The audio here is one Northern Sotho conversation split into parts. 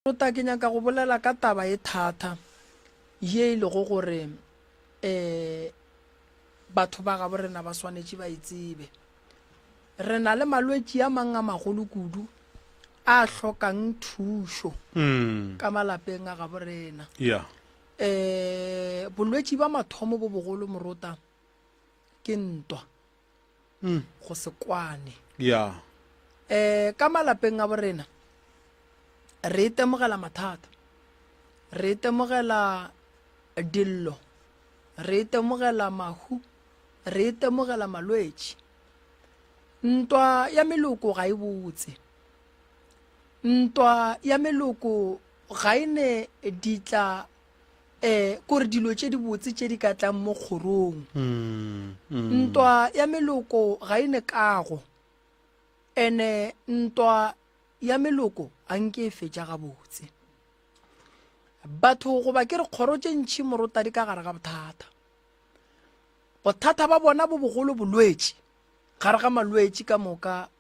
Tota ke nyaka go bolela ka taba e thata ye e lego gore um batho ba gabo rena ba swanetše ba e tsebe. Re na le malwetši a mang a magolo kudu a hlokang thušo mm. ka malapeng a gabo rena. Yeah. Um bolwetši ba mathomo bo bogolo morota ke ntwa. mm. go se kwane yeah. eh ka malapeng a borena re itemogela mathata re itemogela dillo re itemogela mahu re itemogela malwetši ntwa ya meloko ga e botse ntwa ya meloko ga e ne ditla um kore dilo tše dibotse tše di ka tlang mo kgorong mm, mm. ntwa ya meloko ga e ne kago ene ntwa ya meloko a nke e fetša gabotse batho goba ke re kgoro tše ntšhi morota di ka gare ga bothata bothata ba bona bo bogolo bolwetši gare ga malwetši ka moka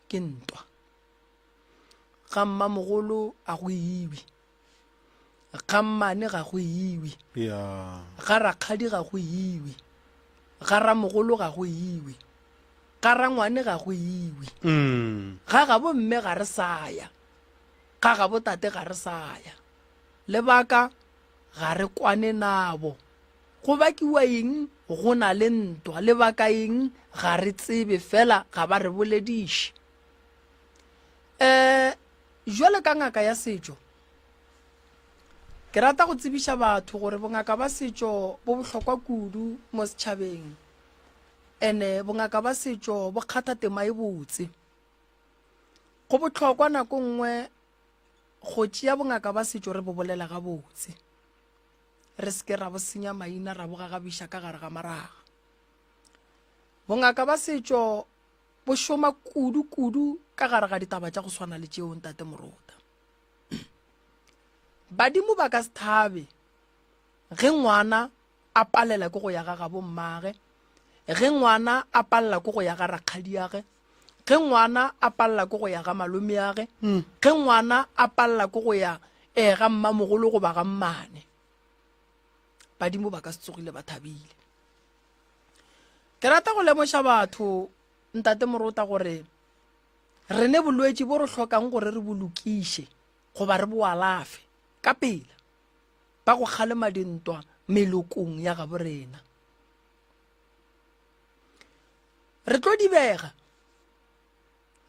ke ntwa ga mmamogolo a go iwe Ga mmane ga go iwe. Yeah. Ga rakgadi ga go iwe. Ga ramogolo ga go iwe. Ga rangwane ga go iwe. Mm. Ga gabo mme ga re sa ya. Ga gabo tate ga re sa ya. Lebaka ga re kwane nabo. Go bakiwa eng go na le ntwa? Lebaka eng ga re tsebe fela ga ba re bolediše. Eh Jwale ka ngaka ya setšo, ke rata go tsebiša batho gore bongaka ba setšo bo bohlokwa kudu mo setšhabeng ene bongaka ba setšo bo kgatha tema e botse. Go bohlokwa nako nngwe go tšea bongaka ba setšo re bo bolela gabotse, re se ke ra bo senya maina ra bo gagabiša ka gare ga maraga. Bongaka ba setšo bo šoma kudu kudu ka gare ga ditaba tša go swana le tšeo ntate morota badimo ba ka se thabe ge ngwana a palela ke go ya ga gabo mmage ge ngwana a palela ke go ya ga rakgadiage ge ngwana a palela ke go ya ga malomeage hmm. ge ngwana a palela ke go ya um ga mmamogolo goba ga mmane badimo ba ka se tsogile ba thabile Ke rata go lemoša batho, Ntate Morota, gore re ne bolwetši bo re hlokang gore re bo lokiše goba re bo alafe ka pela ba go kgalema dintwa melokong ya gabo rena. Re tlo dibega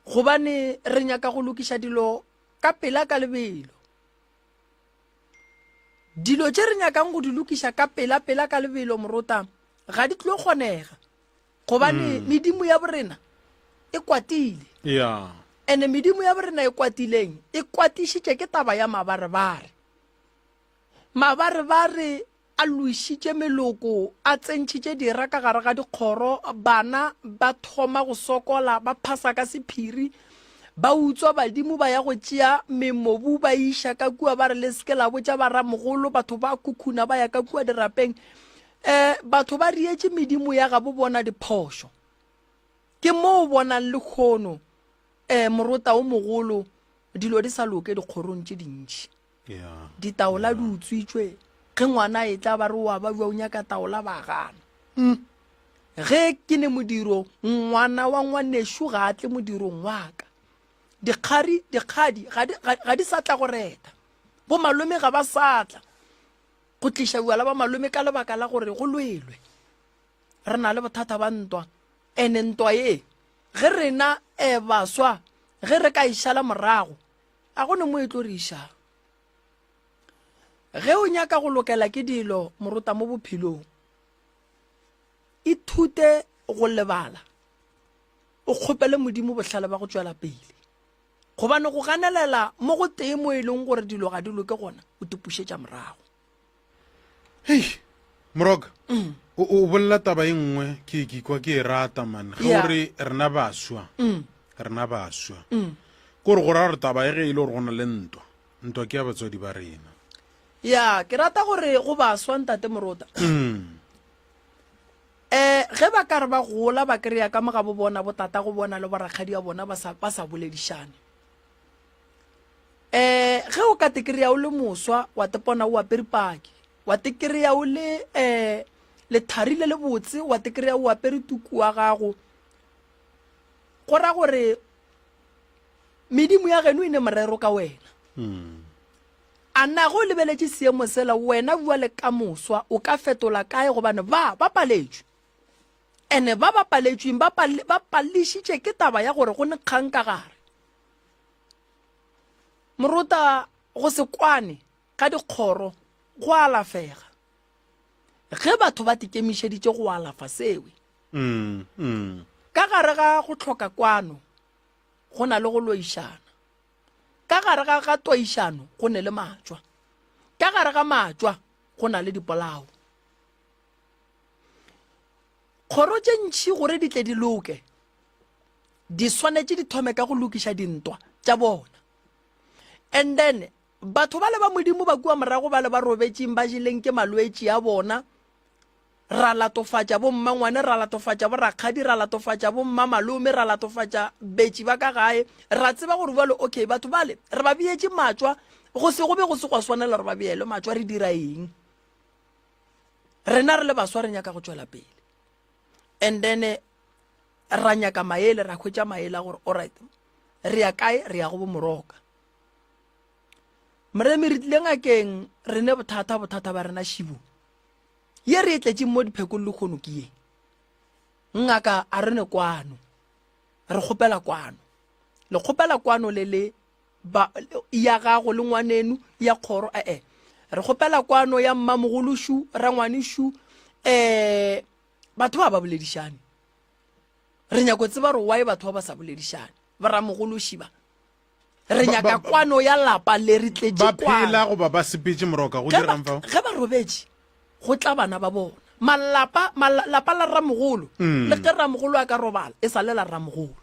gobane re nyaka go lokiša dilo ka pela ka lebelo. Dilo tše re nyakang go di lokiša ka pela-pela ka lebelo, morota, ga di tlo kgonega gobane mm. medimo ya borena e kwatile. Yeah. Ene medimo ya borena e kwatileng e kwatišitše ke taba ya mabarebare. Mabarebare a lwešitše meloko, a tsentšhitše dira ka gare ga dikgoro, bana ba thoma go sokola, ba phasa ka sephiri, ba utswa badimo ba ya go tšea memobu ba iša ka kua ba re le seke la botša baramogolo, batho ba khukhuna ba ya ka kua dirapeng. Um batho ba rietše medimo ya gabo bona diphošo. Ke mo o bonang lekgono um morota o mogolo dilo di sa loke dikgorong tše dintši. Ditaola di utswitšwe, ge ngwana a etla ba re o a babja o nyaka taola ba gana. Mm. Ge ke ne modiro, ngwana wa ngwanešu ga a tle modirong wa ka. Dikgari, dikgadi ga di, ga di sa tla go reta. Bo malome ga ba sa tla go tliša bjala ba malome ka lebaka la gore go lwelwe. Re na le bothata ba ntwa, ene ntwa ye ge rena e baswa ge re ka e šala morago A go ne mo e tlo re išago. Ge o nyaka go lokela ke dilo morota mo bophelong, ithute go lebala, o kgopele Modimo bohlale ba go tšwela pele. Gobane go ganelela mo go tee mo e leng gore dilo ga di loke gona, o tipušetša morago. Hei, Moroka, mm. o, o bolela taba e nngwe ke ke kwa ke e rata man. Ge o re rena baswa, mm. rena baswa. Mm. Ko re go ra gore taba e ge e le gore go na le ntwa, ntwa ke ya batswadi ba rena. Ya, ke rata gore go baswa ntate Morota. Mm. Eh, ge ba ka re ba gola ba kry-a ka mo ga bo bona bo tata go bona le borakgadi ya bona ba sa, ba sa boledišane. Um ge o ka tekreya o le moswa wa tepona o apere paki, wa tekreya o le um lethari le lebotse, wa tekreya o apere tuku wa gago, go ra gore medimo ya geno e ne morero ka wena. Hmm. A na ge o lebeletše seemo sela wena bjale ka moswa o ka fetola kae gobane ba ba paletšwe? Ene ba ba paletšweng ba ba pališitše ke taba ya gore go ne kgang ka gare. Morota go se kwane ga dikgoro go alafega ge batho ba tikemišeditše go alafa sewe. Mm, mm. Ka gare ga go hloka kwano go na le go loišana. Ka gare ga ga toišano go ne le matšwa. Ka gare ga matšwa go na le dipolao. Kgoro tše ntši gore di tle di loke, di swanetše di thome ka go lokiša dintwa tša bona. And then batho bale ba Modimo ba kua morago bale ba robetšeng ba jeleng ke malwetši a bona, ra latofatša bommangwane, ra latofatša borakgadi, ra latofatša bommamalome, ra latofatša betši ba ka gae, ra tseba gore bjalo okay batho bale re ba beetše matšwa, go se go be go se gwa swanela gore ba beelwe matšwa, re dira eng? Rena re le baswa re nyaka go tšwela pele. And then eh, ra nyaka maele, ra hwetša maele a gore alright, re ya kae? Re ya go bomoroka. Moremi re tlile ngakeng re ne bothata, bothata ba rena šibo. Ye re e tletšeng mo diphekong lekgono ke ye. Ngaka a re ne kwano. Re kgopela kwano. Le kgopela kwano le le ba, ya gago le ngwanenu ya kgoro ee re kgopela kwano ya mmamogološu rangwanešu um batho ba ba boledišane re nyako tseba gore why batho ba ba sa boledišane boramogološi ba re nyaka kwano ya lapa le re tletše ba phela goba ba sepetše moroka go dirang fao ge ba robetše go tla bana ba bona malapa lapa la ramogolo mm. le ge ramogolo a ka robala e sa le la ramogolo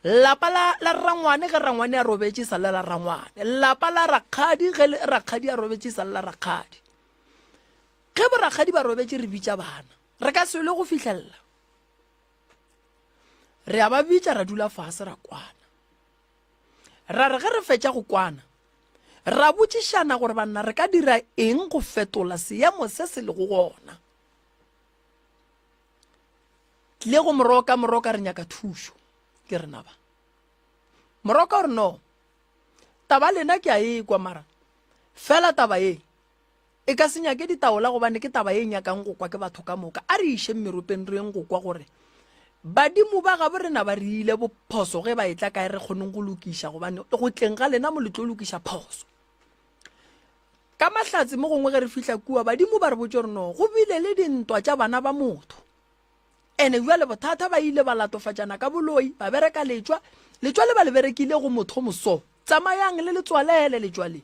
Lapa la, la rangwane ge rangwane a robetše sa le la rangwane. Lapa la rakgadi ge rakgadi a robetše sa le la rakgadi. Ge borakgadi ba robetše re bitša bana. Re ka se le go fihlelela. Re a ba bitša ra dula fase ra kwana. Ra re ge re fetša go kwana, ra botšišana gore banna re ka dira eng go fetola seemo se se lego gona. Tlile go Moroka, Moroka re nyaka thušo. Ke rena ba. Moroka o re no. Taba lena ke a e kwa mara fela taba ye e ka se nyake ditaola gobane ke taba ye nyakang go kwa ke batho ka moka. A re išeng meropeng re yeng go kwa gore badimo ba gabo rena ba re ile bophoso ge ba etla kae re kgoneng go lokiša gobane go tleng ga lena mo le tlo lokiša phoso. Ka mahlatse mo gongwe ge re fihla kua badimo ba re botše gore no go bile le dintwa tša bana ba motho. Ene bjale bothata ba ile ba latofatšana ka boloi ba bereka letšwa, letšwa le ba le berekile go motho moso. Tsamayang le le tswalele letšwa le.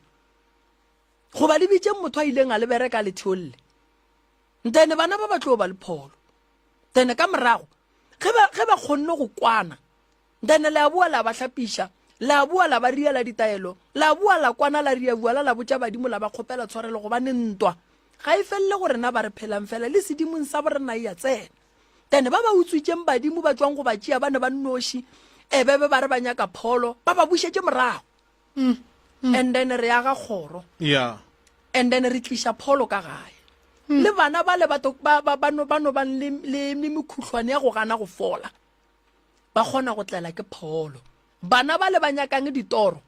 Goba le bitšeng motho a ileng a le bereka le theolle. Ntene bana ba ba tlo ba le pholo. Ntene ka morago ge ba ge ba kgonne go kwana Then le a boa la ba hlapiša, la boa la ba riela ditaelo, la boa la kwana la ria buala la botša badimo la ba kgopela tshwarelo gobane ntwa ga e felele go rena ba re phelang fela le sedimong sa borena e a tsena. Then ba ba utswitšeng badimo ba tšwang go ba tšea ba ne ba nnoši e be be ba re ba nyaka pholo ba ba bušetše morago. Mm, mm. And then re aga kgoro. Yeah. And then re tliša pholo ka gae. Mm. Le bana bale ba ba ba no ba no bang le le mekhuhlwane ya go gana go fola. ba kgona go tlela ke pholo. Bana ba le ba nyakang ditoro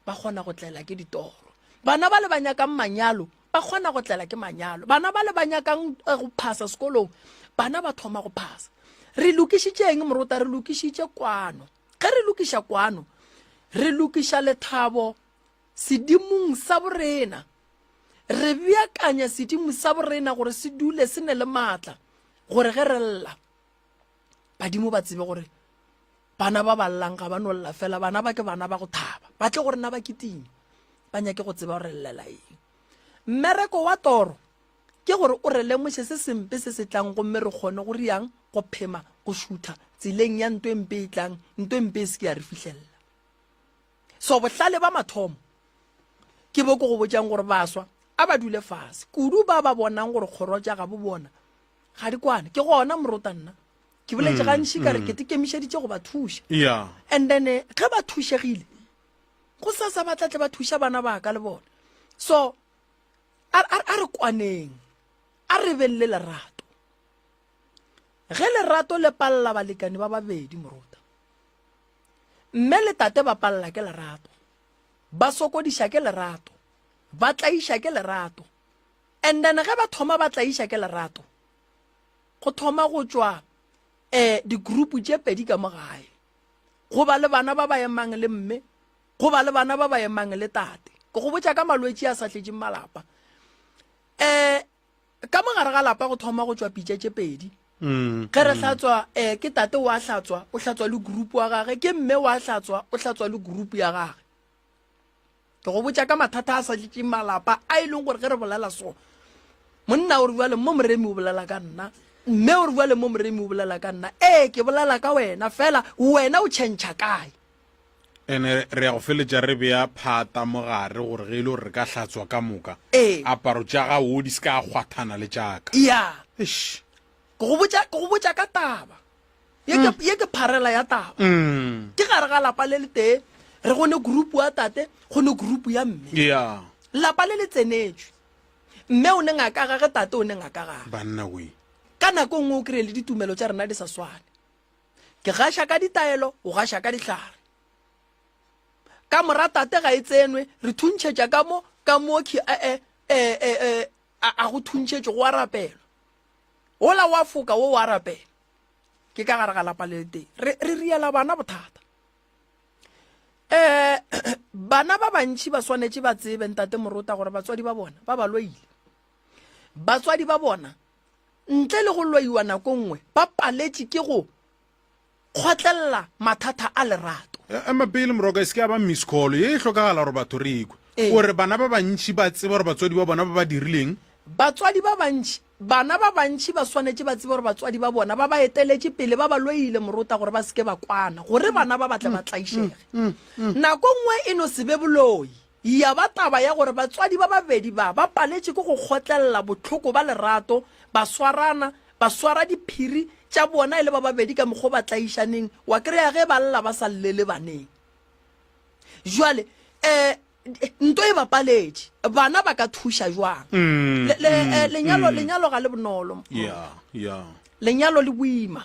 ba kgona go tlela ke ditoro. Bana ba le ba nyakang manyalo ba kgona go tlela ke manyalo. Bana ba le ba nyakang eh, go phasa sekolong bana ba thoma go phasa. Re lokišitše eng morota? Re lokišitše kwano. Ge re lokiša kwano, re lokiša lethabo sedimong sa borena. Re beakanya sedimo sa borena gore se dule se ne le maatla gore ge re lla badimo ba tsebe gore bana ba ba llang ga ba no lla fela bana ba ke bana ba go thaba ba tle gore nna ba kitime ba nyake go tseba gore llela eng mmereko wa toro ke gore o re lemoše se sempe se se tlang gomme re kgone go riang go phema go šutha tseleng ya nto e mpe e tlang nto e mpe e se ke ya re fihlelela so bohlale ba mathomo ke bo ke go botšang gore baswa a ba dule fase kudu ba ba bonang gore kgoro tša gabo bona ga di kwane ke gona morota nna ke boletše mm, gantši ka re mm. ke tekemišeditše go ba thuša yeah. and then eh, ge ba thušegile Go sasa ba tla tle ba thuša bana ba ka le bona. So a, a, a re kwaneng, a re beng le lerato. Ge lerato le palela balekane ba babedi morota, mme le tate ba palela ke lerato, ba sokodiša ke lerato, ba tlaiša ke lerato, and then ge ba thoma ba tlaiša ke lerato, go thoma go tšwa um di-group tše pedi ka mo gae. Go ba le bana ba ba emang le mme, go ba le bana ba ba emang le tate. Ke go botša ka malwetši a sa tletšeng malapa. Um ka mo gare ga lapa go thoma go tšwa pitša tše pedi. Mm, ge re mm. hlatswa um ke tate wa hlatswa, o hlatswa le group wa gage, ke mme wa hlatswa, o hlatswa le group ya gage. Ke go botša ka mathata a sa tletšeng malapa a e leng gore ge re bolela so, monna o re bjale mo moremi o bolela ka nna, mme o re bjale mo moremi o bolela ka nna. Ee, ke bolela ka wena fela wena o tšhentšha kae? Ene re ya go feletša re bea phata mo gare gore ge e le gore re ka hlatswa ka moka, Ee. aparo tša gago di se ka kgwathana le tša ka. Ya. Eish. Ke go botša, ke go botša ka taba. Ye ke, mm. ye ke pharela ya taba. Mm. Ke gare ga lapa le letee, re go ne group ya tate, go ne group ya mme. Yeah. Lapa le le tsenetšwe. Mme o ne ngaka gage, tate o ne ngaka gage. Banna we. Ka nako nngwe o kry-e le ditumelo tša rena di sa swane. Ke gaša ka ditaelo, o gaša ka dihlare. Ka mora tate ga e tsenwe, re thuntšhetša ka mo, ka mo ki, eh, eh, eh, eh, eh, a, a go thuntšhetšwe go a rapelwa. Wola wa foka, wo wa rapela. Ke ka gare ga lapa le letee. Re, re riela bana bothata. Eh, bana ba bantši ba swanetše ba tsebe, Ntate Morota, gore batswadi ba bona ba ba loile. Batswadi ba bona, ntle le go loiwa nako nngwe, ba paletše ke go kgotlelela mathata a lerato. Ema pele, Moroka, e se ke ya ba miss call. Ye e hlokagala gore batho re ekwe. Ee. O re bana ba bantši ba tseba gore batswadi ba bona ba ba dirileng? Batswadi ba bantši, bana ba bantši ba swanetše ba tsebe gore batswadi ba bona ba ba eteletše pele, ba ba loile morota gore ba se ke ba kwana, gore bana ba ba tle ba tlaišege. Nako nngwe e no se be boloi, ya ba taba ya gore batswadi ba babedi ba ba paletše ke go kgotlelela bohloko ba lerato, ba swarana, ba swara diphiri tša bona e le ba babedi ka mokgwa o ba tlaišaneng, wa kry-a ge ba lla ba sa llele baneng. Jwale, um nto e ba paletše, bana ba ka thuša jwang? Mm, Le, le, mm, eh, lenyalo, mm. lenyalo ga le bonolo. Yeah, yeah. Lenyalo le boima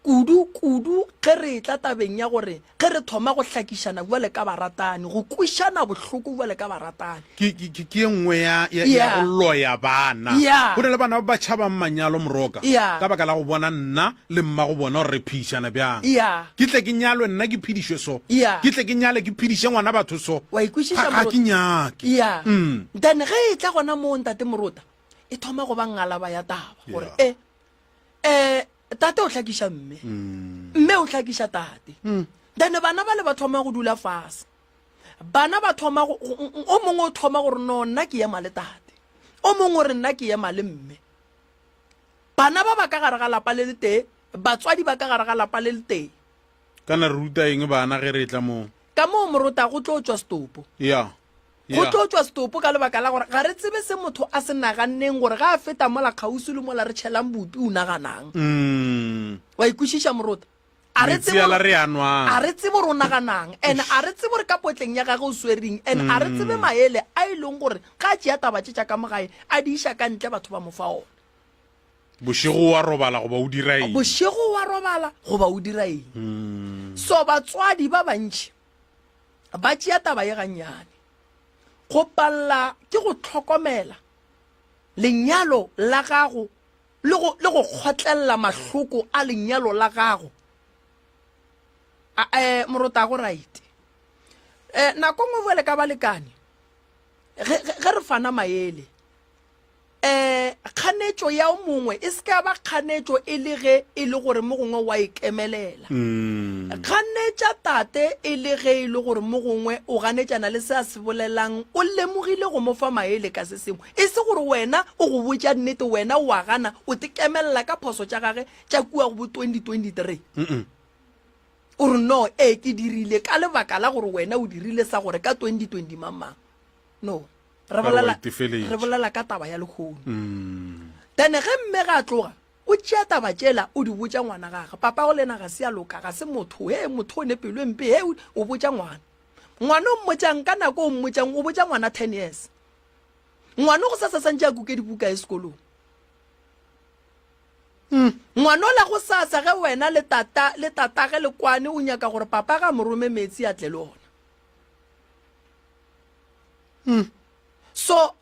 kudu kudu ge re etla tabeng ya gore ge re thoma go hlakišana bjale ka baratani, go kwešana bohloko bjale ka baratani. Ke, ke, ke, ke ye nngwe ya, ya, ya Yeah. go loya bana. Yeah. Go na le bana ba ba tšhabang manyalo Moroka, Yeah. ka baka la go bona nna le mmago bona gore re phedišana bjang. Yeah. Ke tle ke nyalwe nna ke phedišwe so. Yeah. Ke tle ke nyale ke phediše ngwana batho so. Wa ikwešiša, Ga, ga Morota? ke nyake. Yeah. Mm. Then ge e tla gona moo Ntate Morota, e thoma go ba ngalaba ya taba gore Yeah. e, eh, tate o hlakiša mme, Mm. mme o hlakiša tate. Then bana bale ba thoma go dula fase. Bana ba thoma go, go, o mongwe o thoma gore no nna ke ema le tate, o mongwe o re nna ke ema le mme. Bana ba ba ka gare ga lapa le letee, batswadi ba ka gare ga lapa le letee. Kana re ruta eng bana ge re etla moo? Ka moo morota go tlo tšwa setopo. Ya. Go tlo tšwa setopo ka lebaka la gore ga re tsebe se motho a se naganneng gore ga a feta mola kgauswi le mola re tšhelang bupi o naganang. Mm. Wa ikwešiša morota? A re Metsi tsebe ala gore re a nwang. a re tsebe gore o naganang and a re tsebe gore ka potleng ya gage o swereng and a re tsebe Mm. maele a e leng gore ga a tšea taba tše tša ka mo gae a di iša ka ntle batho ba mo fa ona. Bošego wa robala goba o dira eng? Bošego wa robala goba o dira eng? Mm. So batswadi ba bantši ba tšea taba ye gannyane. Go palela ke go hlokomela lenyalo la gago le go, le go kgotlelela mahloko a lenyalo la gago. A, eh, morotago right. Eh, nako nngwe bjale ka balekane, ge, ge, ge re fana maele, eh, kganetšo ya o mongwe e se ka ba kganetšo e le ge e le gore mo gongwe wa ikemelela. Mm. Kganetša tate e le ge e le gore mo gongwe o ganetšana le se a se bolelang, o lemogile go mo fa maele ka se sengwe. E se gore wena o go botša nnete, wena o a gana, o tekemelela ka phoso tša gage tša kua go bo 2023. Mm-mm. O re, No, ee, ke dirile ka lebaka la gore wena o dirile sa gore ka 2020 mang mang. No, re Ka re wa bolela, itefeletša. re bolela ka taba ya lehono. Mm. Then ge mme ge a tloga, o tšea taba tšela o di botša ngwana gage. Papago le yena ga se a loka, ga se motho, he, motho o ne pelo e mpe, he, o botša ngwana. Ngwana o mmotšang ka nako o mmotšang o botša ngwana 10 years. Ngwana go sasa santše a kuke dibuka e sekolong. Mm. Ngwana ola go sasa ge wena le tata le tatage le kwane o nyaka gore papa ga mo rome metsi a tle le ona. Mm. So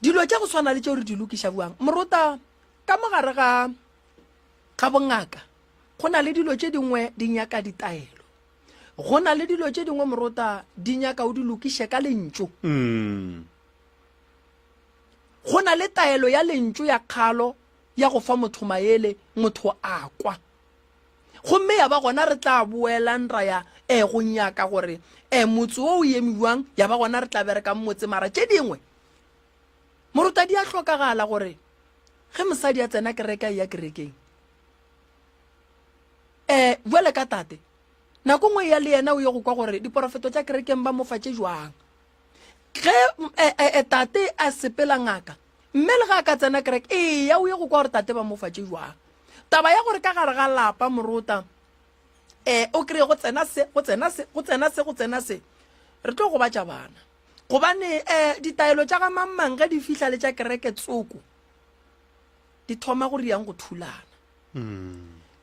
dilo tša go swana le tšeo re di lokiša buang morota ka mogare ga ga bongaka go na le dilo tše dingwe di nyaka ditaelo go na le dilo tše dingwe morota di nyaka o di lokiše ka lentšu mm. Go na le taelo ya lentšu ya kgalo ya go fa motho maele, motho a kwa. Gomme ya ba gona re tla boelang ra ya e go nyaka gore e motse wo o eme bjang, ya ba gona re tla berekang motse. Mara tše dingwe morota di a hlokagala gore ge mosadi a tsena kereke a eya kerekeng um bjale ka tate nako nngwe ya le yena o ye go kwa gore diporofeto tša kerekeng ba mo fa tše jwang. Ge e, e, e, tate a sepela ngaka, mme le ge a ka tsena kereke, eya o ye go kwa gore tate ba mo fa tše jwang. Taba ya gore ka gare ga lapa morota um o kry-e go tsena se, go tsena se, go tsena se, go tsena se, re tlo gobatša bana. Gobane um ditaelo tša ga mang mang ge di fihla le tša kereke tsoko, di thoma go riang go thulana.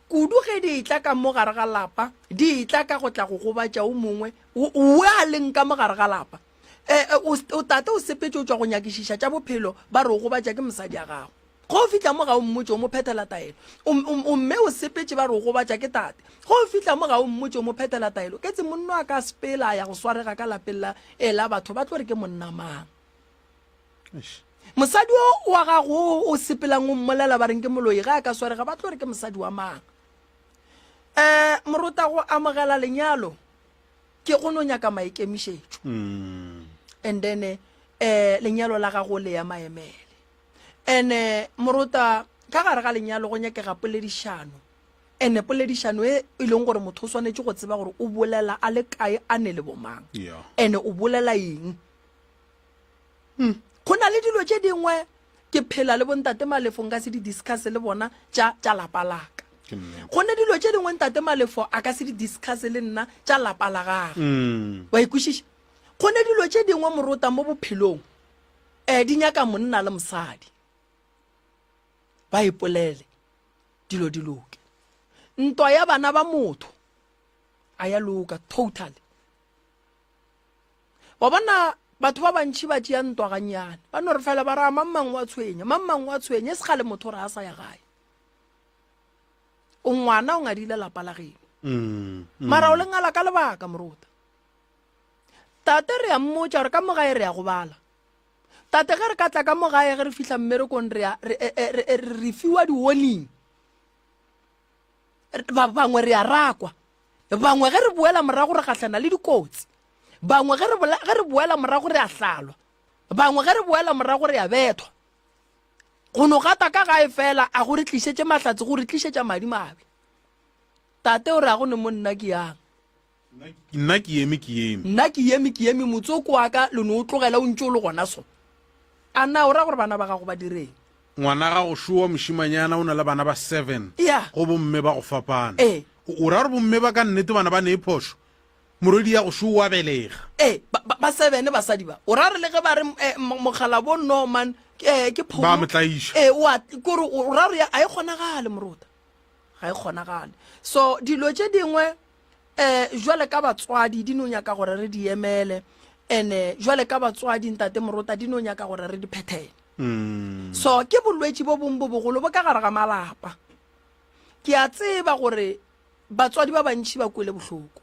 Kudu ge di etla ka mo gare ga lapa, di etla ka go tla go gobatša o mongwe o a leng ka mo gare ga lapa. E, e, o, o tate o sepetše o tšwa go nyakišiša tša bophelo, ba re o gobatša ke mosadi ya gago. Ge o fihla mo ga o mmotše, o mo phethela taelo. O, o, o mme o sepetše ba re o gobatša ke tate. Ge o fihla mo ga o mmotše, o mo phethela taelo. Ketse monno a ka sepela a ya go swarega ka lapeng la, e, la batho, ba tlo re ke monna mang. Mosadi o wa gago o sepelang o mmolela ba reng ke moloi ge a ka swarega ba tlo re ke mosadi wa mang. Um morota go amogela lenyalo ke go no nyaka maikemišetšo mm. and then um lenyalo la gago le ya maemele and eh, morota ka gare ga lenyalo go nyakega poledišano ene poledišano e e leng gore motho o swanetše go tseba gore o bolela a le kae a ne le bomang ene o bolela eng Hmm. Go na le dilo tše dingwe ke phela le bontate Malefo nka se di discuss le bona tša tša lapa laka. Go ne dilo tše dingwe ntate Malefo a ka se di discuss le nna tša lapa la gagwe. Mm. Wa ikwešiša? Go ne dilo tše dingwe morota mo bophelong eh di nyaka monna le mosadi ba ipolele dilo di loke. Ntwa ya bana ba motho a ya loka totally. Wa bona, batho ba bantši ba tšea ntwa gannyane. Ba no re fela ba re, Mang mang wa tshwenya, mang mang wa tshwenya. E se kgale motho o re a sa ya gae. O ngwana o ngadile lapa la geno. Mm, mm. Mara o le ngala ka lebaka, morota. Tate re a mmotša gore ka mo gae re ya go bala. Tate ge re ka tla ka mo gae ge re fihla mmerekong re ya re, e, e, re, e, re fiwa di-warning. Ba bangwe re a rakwa. Bangwe ge re boela morago re gahlana le dikotsi. Bangwe ge re, ge re boela morago re a hlalwa. Bangwe ge re boela morago re a bethwa. Go no gata ka gae fela a go re tlišetše mahlatse, go re tlišetša madimabe. Tate o re a go ne mo nna ke yang. Nna ke eme ke eme. Nna ke eme ke eme motsoko wa ka le no o tlogela o ntše o le gona so. A na o ra gore bana ba gago ba direng? Ngwana gago šo wa mošimanyana o na le bana ba seven Yeah. go bomme ba go fapana. Ee. O ra gore bomme ba ka nnete bana ba ne phošo? Morwedi ya go šo wa belega. Ee, ba, ba, ba seven basadi ba. O ra re le ge ba re eh, mo- mogala bo no man eh, ke phomo. Ba mo tlaiša. Ee, o a kore o ra gore ya- a e kgonagale morota. Ga e kgonagale. So dilo tše dingwe eh jwale ka batswadi di no nyaka gore re di emele ene jwale ka batswadi ntate morota di no nyaka gore re di phethele. Mm. So ke bolwetši bo bong bo bogolo bo ka gare ga malapa. Ke a tseba gore batswadi ba bantši ba kwele bohloko.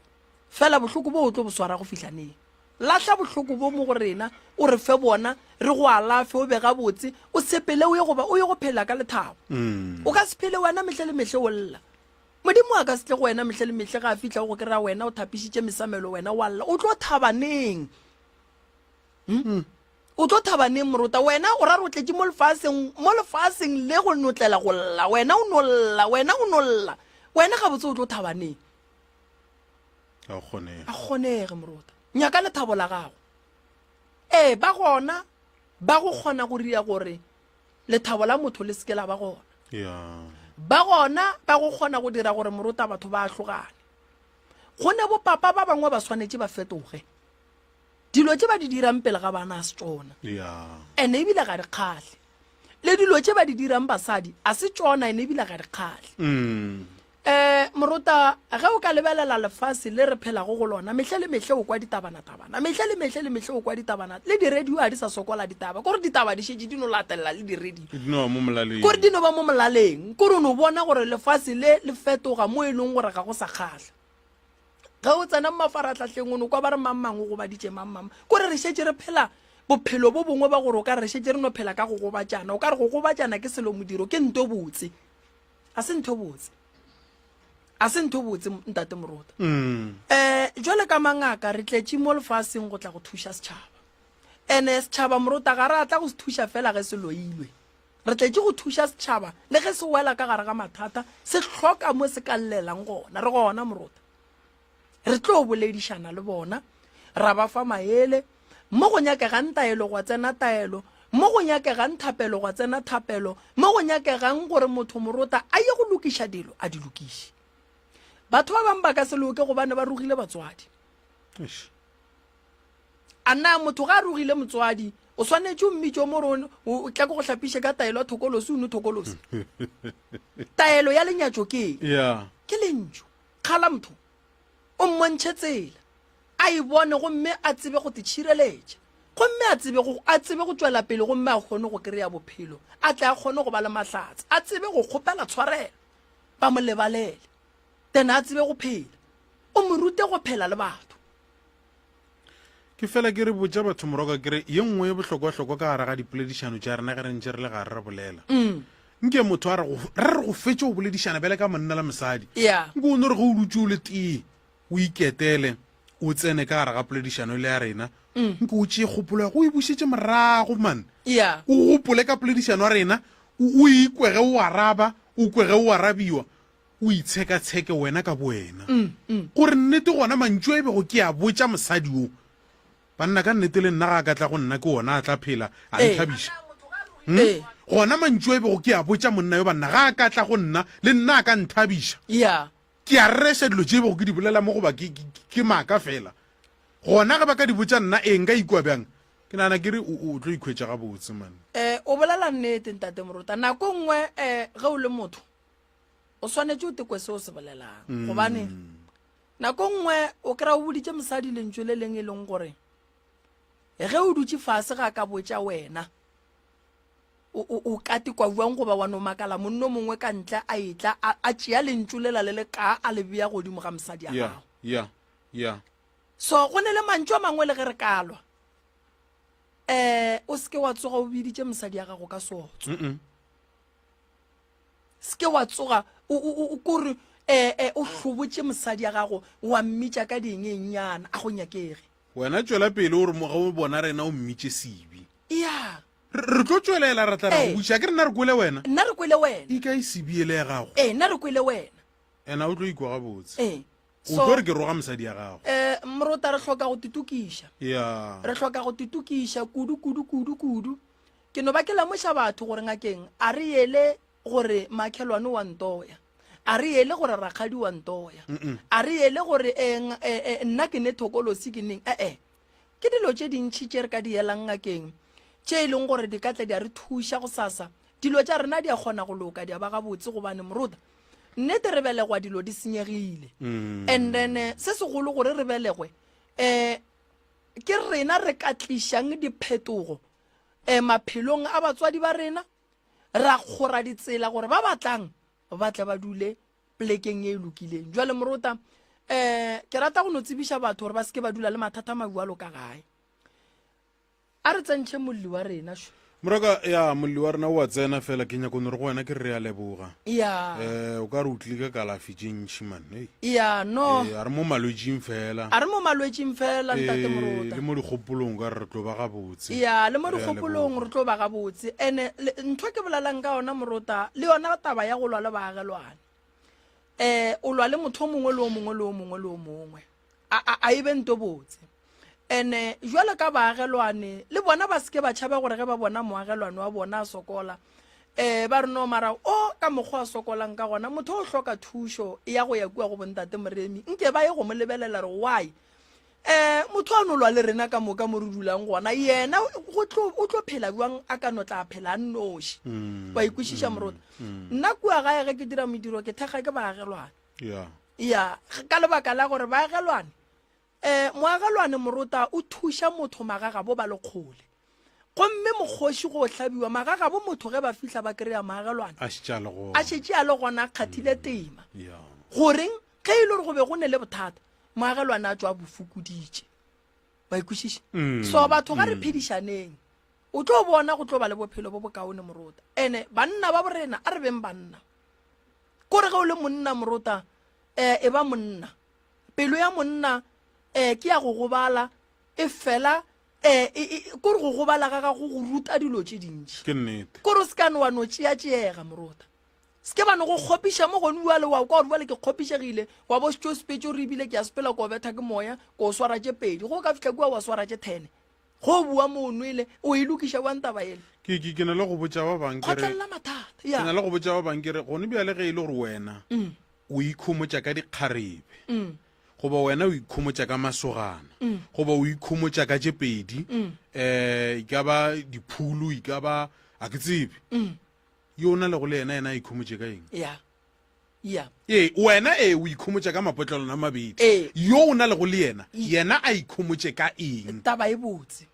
Fela bohloko bo o tlo bo swara go fihla neng? Lahla bohloko bo mo go rena, o re fe bona, re go alafe, o be gabotse, o sepele o ye go ba o ye go phela ka lethabo. Mm. O ka se phele wena mehle le mehle o lla. Modimo a ka se tle go wena mehle le mehle ga a fihla o go kry-a wena o thapišitše mesamelo wena wa lla. O tlo thaba neng? Hmm? O tlo thaba neng morota? Wena o ra re o tletše mo lefaseng, mo lefaseng le go notlela go lla. Wena o no lla, wena o no lla. Wena gabotse o tlo thaba neng? Ga go kgonege. A kgonege morota. Nyaka lethabo la gago. Ee, ba gona ba go kgona go ria gore lethabo la motho le seke la ba gona. Yeah. Ba gona ba go kgona go dira gore morota batho ba ahlogane. Go ne bopapa ba bangwe ba swanetše ba fetoge. Dilo tše ba di dirang pele ga bana a se tšona. Ene ebile ga di kgahle. Le dilo tše ba di dirang basadi a se tšona ene ebile ga di kgahle. Um morota, ge o ka lebelela lefase le re phelago go lona, mehle le mehle o kwa ditabanatabana, mehle le mehle le mehle o kwa ditabana, le di-radio ga di sa sokola ditaba, kore ditaba di šetše di no latelela le di-radio. Di no ba mo molaleng. Kore di no ba mo molaleng. Kore o no bona gore lefase le le fetoga mo e leng gore ga go sa kgahla. Ge o tsena mo mafarahlahleng o no kwa ba re mang mang o gobaditše mang mang. Kore re šetše re phela bophelo bo bongwe ba gore o ka re re šetše re no phela ka go gobatšana. O ka re go gobatšana ke selo modiro, ke nto botse. A se ntho botse. A se ntho botse ntate Morota. Mm. Eh jwale ka mangaka re tletše mo lefaseng go tla go thuša setšhaba. Ene setšhaba Morota ga re a tla go se thuša fela ge se loilwe. Re tletše go thuša setšhaba le ge se wela ka gare ga mathata, se hloka mo se ka llelang gona. Re gona Morota. Re tlo boledišana le bona, ra ba fa maele. Mo go nyakegang taelo gwa tsena taelo, mo go nyakegang thapelo gwa tsena thapelo, mo go nyakegang gore motho Morota a ye go lokiša dilo, a di lokiše. Batho ba bangwe ba ka se loke gobane ba rogile batswadi. Eish. A na motho ga a rogile motswadi o swanetše o mmitše o mo re o tla ke go hlapiše ka taelo ya thokolosi o nwe thokolosi? Taelo ya lenyatšo ke eng? Yeah. Ke lentšu. Kgala motho, o mmontšhe tsela, a e bone gomme a tsebe go titšhireletša, gomme a tsebe go, a tsebe go tšwela pele gomme a kgone go kry-a bophelo, a tle a kgone go ba le mahlatse, a tsebe go kgopela tshwarelo, ba mo lebalele, then a tsebe go phela. O mo rute go phela le batho. Ke fela ke re botša batho moroka ke re ye nngwe ye bohlokwahlokwa ka gare ga dipoledišano tša rena ge re ntše re le gare re bolela. Mm. Nke motho a re go re re go fetše go boledišana bjale ka monna le mosadi. Yeah. Nke o no re ge o dutše o le tee o iketele o tsene ka gare ga poledišano le ya rena. Mm. Nke o tšee kgopolo ya go o e bušetše morago man. Yeah. O gopole ka poledišano ya rena o o ikwe ge o araba o kwe ge o arabiwa o itshekatsheke wena ka bowena gore nnete gona mantšu a e bego ke a botša mosadi wo, banna ka nnete le nna ga a ka tla go nna ke ona a tla phela a nthabiša. Hmm? Gona mantšu a e bego ke a botša monna yo banna ga a ka tla go nna le nna a ka nthabiša. Ke a rereša dilo tše e bego ke di bolela mo goba ke, ke, ke maaka fela. Gona ge ba ka di botša nna ee nka ikwa bjang? Ke nagana ke re o, o tlo ikhwetša gabotse man. Eh, o bolela nnete ntate Morota. Nako e nngwe eh, ge o le motho o swanetše o tekwe se o se bolelang mm. gobane nako nngwe o kry-a o boditše mosadi lentšu le leng e leng gore ge o dutše fase ga ka botša wena o ka tekwa bjang goba wa no makala monno mongwe ka ntle a etla a tšea lentšu lela le le ka a le bea godimo ga mosadi a gago yeah, yeah. so go ne le mantšu a mangwe le ge re kalwa um o seke wa tsoga o biditše mosadi ya gago ka seotso mm -mm. Se ke wa tsoga o, o, o, kore eh, eh, o hlobotše mosadi ya gago wa mmitša ka diengenyana a go nyakege. Wena tšwela pele o re mo ge o bona rena o mmitše Sibi. Ya. Re, re tlo tšwelela ra tla ra go Ee. botšiša. Ke re nna re kwele wena. Nna re kwele wena. E kae Sibi ele ya gago? Ee, nna re kwele wena. Ena o tlo ikwa gabotse. Ee. O So, tlo re ke roga mosadi ya gago. eh, Morota re hloka go titokiša. Ya. Re hloka go titokiša kudu, kudu, kudu, kudu. Ke no ba ke lemoša batho gore ngakeng a re yele gore makhelwane wa ntoya, a re yele gore rakgadi wa ntoya, a re yele gore eh, eh, eh, nna ke ne thokolosi ke neng. E-e, ke dilo tše dintši tše re ka di yelang ngakeng tše e leng gore di ka tla di a re thuša gosasa. Dilo tša rena di a kgona go loka di a ba gabotse gobane morota nnete re belegwa dilo di senyegile. And then eh, se segolo gore re belegwe um ke rena re ka tlišang diphetogo um maphelong a batswadi ba rena, ra kgora ditsela gore ba batlang ba tle ba dule plekeng e e lokileng. Jwale morota um ke rata go no tsebiša batho gore ba seke ba dula le mathata majualo ka gae. A re tsentšhe molli wa rena šo. Moraka, ya molli wa rena o a tsena fela ke nyako no re go wena ke re re a leboga. Ya. Eh, o ka re o tlile ka kalafi tše ntši man. Hey. Ya, no. Eh, a re mo malwetšing fela. A re mo malwetšing fela ntate Eh, Morota. le mo dikgopolong ka re re tlo ba gabotse. Ya, le mo Re a dikgopolong leboga. re tlo ba gabotse. Ene le- ntho ke bolelang ka yona Morota, le yona taba ya go lwa le baagelwane. Eh, o lwa le motho o mongwe le o mongwe le o mongwe le o mongwe. A a a e be nto botse. Ene jwalo ka baagelwane le bona ba seke ba tšhaba gore ge ba bona moagelwane wa bona a sokola. Um ba re no mara o ka mokgwa a sokolang ka gona motho o hloka thušo ya go ya kua go bontate Moremi nke ba ye go mo lebelela re why um motho a no lwa le rena ka moka mo re dulang gona yena go tlo o tlo phela bjang a ka no tla phela a nnoši mm, wa ikwešiša mm, morota mm. nna kua gae ge ke dira mediro ke thekga ke baagelwane yeah. ya ka lebaka la gore baagelwane um moagelwane morota o thuša motho magagabo ba le kgole gomme mokgoši go hlabiwa magagabo motho ge ba fihla ba kry-a moagelwane a šetše a le gona a kgathile tema goreng ge e le gore go be go ne le bothata moagelwane a tšwa a bo fokoditše wa ikwešiša mm, so batho ga re mm. phedišaneng o tlo bona go tlo ba le bophelo bo bokaone morota ene banna ba borena a re beng banna kore ge o le monna morota um e ba monna pelo ya monna um ke ya go gobala e fela um kore go gobala ga gago go ruta dilo tše dintši ke nnete kore o se ka no wa no tšeatšeega morota Se ke ba no go kgopiša mo gone bjale, wa kwa gore bjale ke kgopišegile, wa bo šetše o sepetše o re ebile ke a sepela ko betha ke moya, ko swara tše pedi. Go ka fihla kua wa swara tše thene. Go o bua mo o nwele, o e lokiša bjang taba yele? Ke, ke, ke na le go botša ba bang ke re, Kgotlelela mathata. ke Ya. na le go botša ba bang ke re, gone bjale ge e le gore wena o ikhomotša ka dikgarebe, goba wena o ikhomotša ka masogana, goba o ikhomotša ka tše pedi, um e ka ba diphulu, e ka ba, a ke tsebe, Yo o na lego le yena, yena a ikhomotše ka eng? Ya. Ya. Ee, wena, ee, o ikhomotša ka mapotlelwana a mabedi. Ee. Yo o na lego le yena, yena a ikhomotše ka eng? Taba e botse.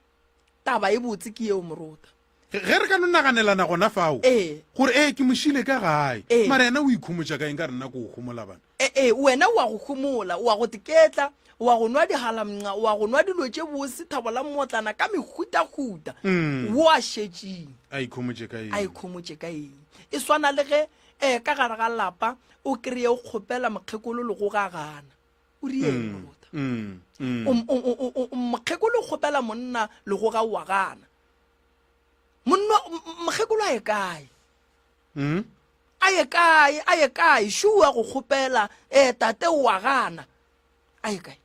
Taba e botse ke yeo, Morota. Ge re ka no naganelana gona fao, Ee. gore, ee, ke mo šile ka gae, Ee. mara yena o ikhomotša ka eng ka re nna ke o homola bana? Ee, wena o a go homola, o a go teketla, o a go nwa dihalamnqa, o a go nwa dilo tše bose, thabo la mmotlana ka mehutahuta. Wo a šetšeng? A ikhomotše ka eng? A ikhomotše ka eng? E swana le ge eh, ka gare ga lapa o kreye o kgopela mokgekolo le go gagana. O rieng morota? Mokgekolo o kgopela monna le go ga o a gana. Monna mokgekolo a ye kae? Mm. A ye kae? A ye kae? Šo a go kgopela, eh, tate o a gana. A ye kae?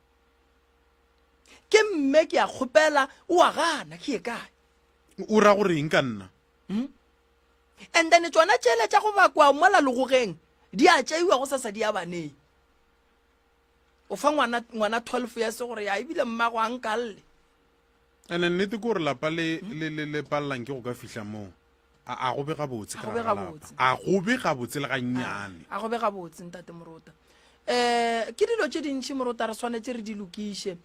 Ke mme ke a kgopela, o a gana, ke ye kae? O ra gore eng ka nna? Mm? And then tšona tšele tša go bakwa mola legogeng di a tšeiwa go sasa di ya baneng. O fa ngwana ngwana 12 years gore ya ebile mmago a nkalle. Ene nnete ke gore lapa le le le le palelang ke go ka fihla moo. A a go be gabotse A ka go be gare ga lapa. gabotse. A go be gabotse le gannyane. A go be gabotse ntate Morota. Eh ke dilo tše dintši Morota re swanetše re di lokiše.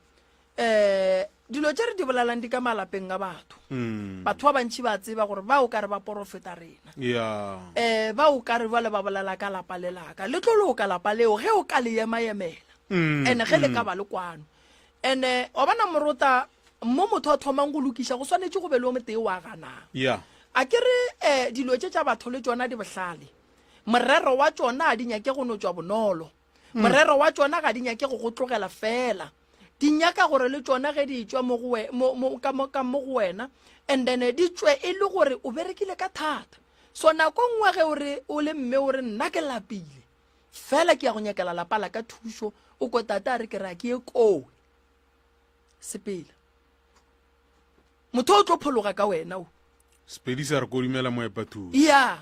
Eh dilo tše re di bolelang di ka malapeng a batho. Mm. Batho ba bantši ba tseba gore ba o ka re ba porofeta rena. Yeah. Eh ba o ka re bjale ba bolela ka lapa le laka. Le tlo loka lapa leo ge o ka le ema emela. Mm. Ene ge le ka ba le kwano. Ene wa bona morota mo motho a thomang go lokiša go swanetše go be le o motee wa ganang. Yeah. A ke re eh, dilo tše tša batho le tšona di bohlale. Morero wa tšona ga di nyake go no tšwa bonolo. Morero wa tšona ga di nyake go go tlogela fela. Di nyaka gore le tšona ge di tšwa mo go we, mo, mo, ka mo, ka mo go wena and then di tšwe e le gore o berekile ka thata. So nako nngwe ge o re o le mme o re nna ke lapile, Fela ke ya go nyakela lapa la ka thušo, o ko tate a re ke ra ke ye kowe. Sepela. Motho o tlo phologa ka wena o. Sepedi sa re kodumela moepathuši. Ya,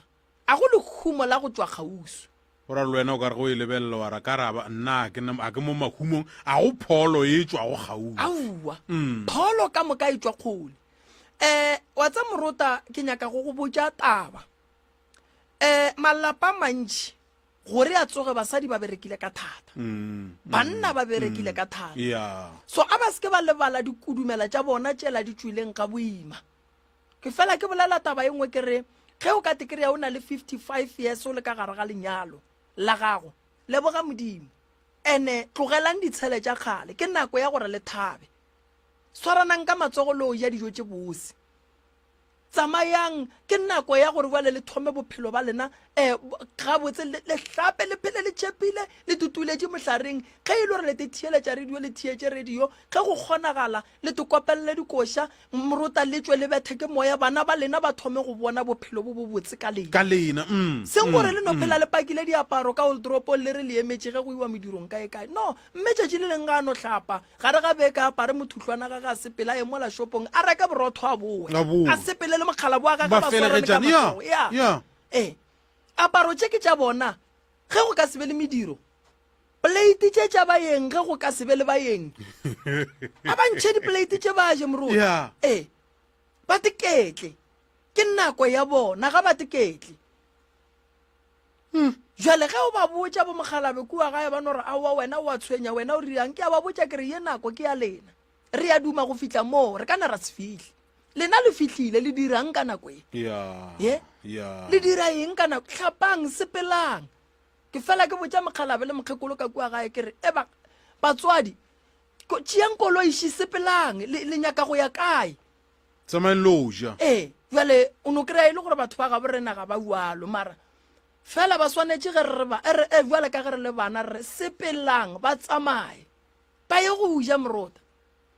a go lehumo la go tšwa kgauswi. Go ra le wena o ka re go e lebelela wa ra ka ra ba nna a ke a ke mo mahumong a go pholo e tšwago kgauswi. Aowa. Mm. Pholo ka moka e tšwa kgole. Eh, wa tsa morota ke nyaka go go botša taba. Eh, malapa a mantši gore a tsoge basadi ba berekile ka thata mm, mm, banna ba berekile mm, ka thata yeah. so a ba seke ba lebala dikudumela tša bona tšela di tšwileng ga boima ke fela ke bolela taba e nngwe ke re ge o ka te kry-a o na le 55 years o le ka gare ga lenyalo la gago leboga modimo ene tlogelang ditshele tša kgale ke nako ya gore le thabe swaranang ka matsogo le o ja dijo tše bose Tsamayang, ke nako ya gore bjale le thome bophelo ba lena um gabotse, le hlape, le phele le tšhepile, le tutuletše mohlareng. Ge e le gore le te theeletša radio, le theetše radio. Ge go kgonagala, le te kopelele dikoša, morota le tšwe le bethe ke moya, bana ba lena ba thome go bona bophelo bo bobotse ka lena. Ka lena, mm, Seng gore mm, le no mm. phela le pakile diaparo ka oldropong le re le emetše ge go iwa medirong kae kae. No, mme tšatši le leng ga a no hlapa, Gare ga beke a apare mothuhlwana gage a sepele a ye mola shopong a reke borotho a bowe. A bowe. A sepele le mokgalabo wa gage Ba ba swarane ka felegetšane. Ya, matsogo. Ya. ya. Ee, aparo tše ke tša bona ge go ka se be le mediro. Plate tše tša baeng ge go ka se be le baeng. A ba ntšhe diplate tše ba je moruti. Yeah. Ee, ba teketle. Ke nako ya bona ga ba teketle. Hmm. Jwale ge o ba botša bo mokgalabe kua gae ba no re aowa wena o a tshwenya wena o riang ke a ba botša ke re ye nako ke ya lena. Re a duma go fihla moo re ka na ra se fihle. Lena le fihlile le dirang ka nako e? Yeah. Ye? Yeah. Le dira eng ka nako? Hlapang, sepelang. Ke fela ke botša mokgalabe le mokgekolo ka kua gae ke re e ba batswadi tšeang koloi ši sepelang le, le nyaka go ya kae? Tsamayang lo ja. Ee, bjale o no kry-a e le gore batho ba gabo rena ga ba ualo mara fela ba swanetše ge re re ba e re e bjale ka ge re le bana re re sepelang ba tsamaye ba ye go ja morota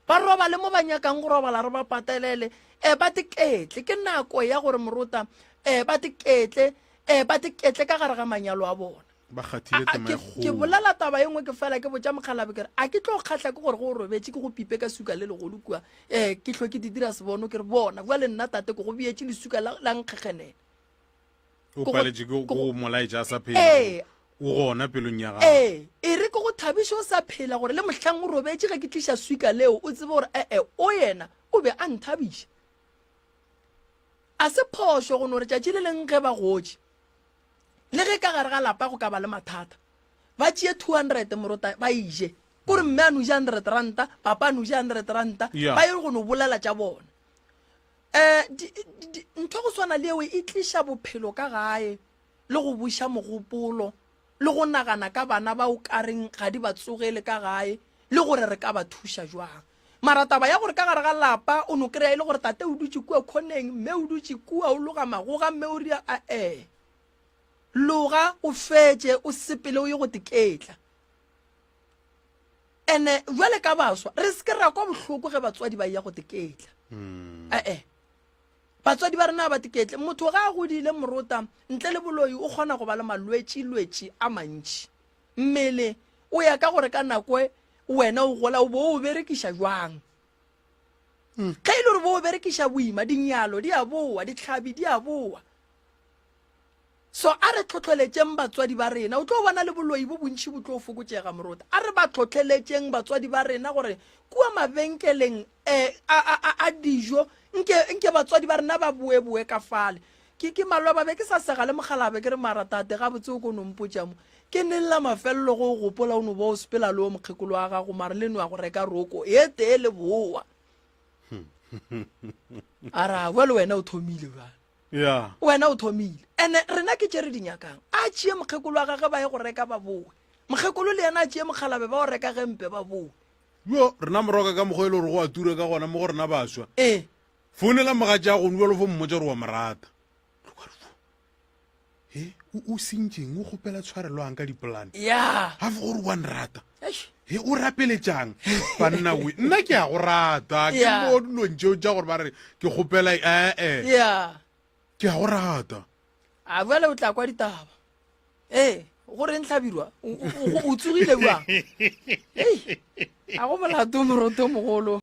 ba robale mo ba nyakang go robala re ba patelele um ba teketle ke nako ya gore morota um ba teketle um ba teketle ka gare ga manyalo a bona ba kgathile tema e ke bolela taba e nngwe ke fela ke botša mokgalabe ke re a ke tlo kgahla ke gore go o robetše ke go pipe ka suka le legolo kua um ke hlo ke di dira sebono ke re bona bua le nna tate ke go beetše lesuka la nkgekgenene o paletše ke go molaetša a sa phela ee o gona pelong ya gago ee e re ke go thabiše o sa phela gore le mohlang o robetše ge ke tliša swika leo o tsebe gore ee o yena o be a nthabiša a se phošo go no re tšatši le leng ge ba gotše Le ge ka gare ga lapa go ka ba le mathata, ba tšee 200 morota ba e je. Kore mme a no ja 100 ranta, papa a no ja 100 ranta, Yeah. ba ye go no bolela tša bona. Um ntho go swana le eo e tliša bophelo ka gae le go buša mogopolo le go nagana ka bana ba o kareng ga di ba tsogele ka gae le gore re ka ba thuša jwang. Mara taba ya gore ka gare ga lapa o no kry-a e le gore tate o dutše kua khoneng, mme o dutše kua o loga magoga, mme o ria a-e. Loga o fetše o sepele o ye go teketla. Ene bjale ka baswa re se ke ra kwa bohloko ge batswadi ba ya go teketla. A-e. Batswadi ba rena ba teketle. Motho ga a godile morota ntle le boloi o kgona go ba le malwetši-lwetši a mantši. Mmele o ya ka gore ka nako e wena o gola o bo o berekiša jwang. Ge e le gore bo o berekiša boima, dinyalo di a boa, dihlabi di a boa. So a re tlhohleletšeng batswadi ba rena. O tlo bona le boloi bo bontši bo tlo fokotšega morota. A re ba tlhohleletšeng batswadi ba rena gore kua mabenkeleng um a, a, a, a dijo nke, nke batswadi ba rena ba boeboe ka fale. Ke, ke maloba be ke sa sega le mogalabe ke re mara tate gabotse o ko no mpotša mo. Ke neng la mafelelo go o gopola o no ba o sepela le o mokgekolo wa gago mara le no ya go reka roko e tee le boa. A ra bjale wena o thomile bjale. Yeah. Wena o thomile. Ene rena ke tše re di nyakang. A tšee mokgekolo wa gage ba ye go reka ba boe. Mokgekolo le yena a tšee mokgalabe ba o reka gempe ba boe. Yo, rena moroka ka mokgwa e le gore go a tura ka gona mo go rena baswa. Ee. Founela mogatša go bjalo fo mmotša gore wa mo rata. He, o o sentšeng o kgopela tshwarelwang ka dipolane. Ya. Ga fo gore wa nrata. Eish. He o rapeletšang banna we nna ke a go rata ke Yeah. mo dilong tšeo tša gore ba re ke kgopela ee Ya. ke a go rata A bjale o tla kwa ditaba. Ee, go reng hlabirwa? O, o, o, o tsogile bjang? Ei, a go molato moroto mogolo.